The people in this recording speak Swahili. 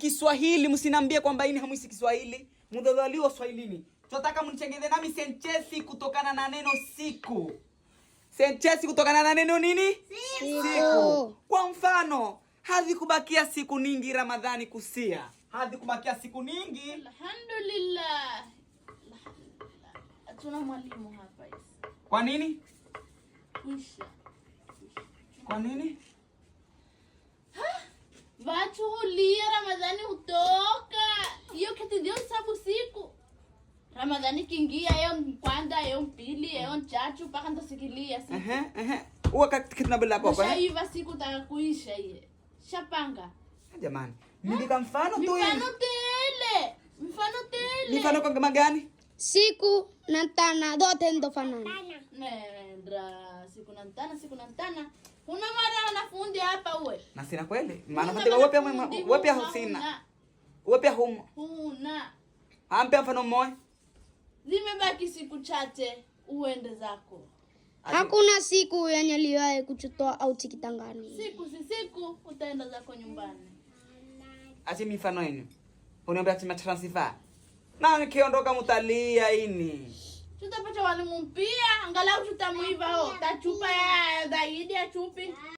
Kiswahili msiniambie kwamba ini hamwisi Kiswahili. Mudhodhaliwa Swahilini. Tunataka mnichengeze nami sentensi kutokana na neno siku. Sentensi kutokana na neno nini? Siku. Siku. Kwa mfano, hazikubakia siku nyingi Ramadhani kusia. Hazikubakia siku nyingi. Alhamdulillah. Alhamdulillah. Hatuna mwalimu hapa hizi. Kwa nini? Kwisha. Kwa nini? Watu hulia Ramadhani hutoka. Hiyo kiti ndio hesabu siku. Ramadhani kingia yo kwanza yo pili yo nchachu mpaka ndosikilia siku. Ehe, ehe. Uwa kitu na bila kwa. Shaiva siku taka kuisha iye. Shapanga. Jamani, nilika mfano tu hii. Mifano tele. Mifano tele. Mifano kwa kama gani? Siku na ntana zote ndofanana. Nendra siku na ntana siku na ntana. Una mara wanafundi hapa uwe. Na sina kweli? Maana Una katika wewe pia wanafundi, wewe pia huna, husina. huna. Wewe pia humo. Huna. Ampe mfano mmoja. Zimebaki siku chache uende zako. Hakuna siku yenye liwahi kuchutoa auti kitangani. Siku si siku utaenda zako nyumbani. Ache mifano yenu. Uniambia ati matransfer. Na nikiondoka mutalia ini. Tutapata walimu mpia, angalau tutamuiva ho. Tachupa ya zaidi ya chupi.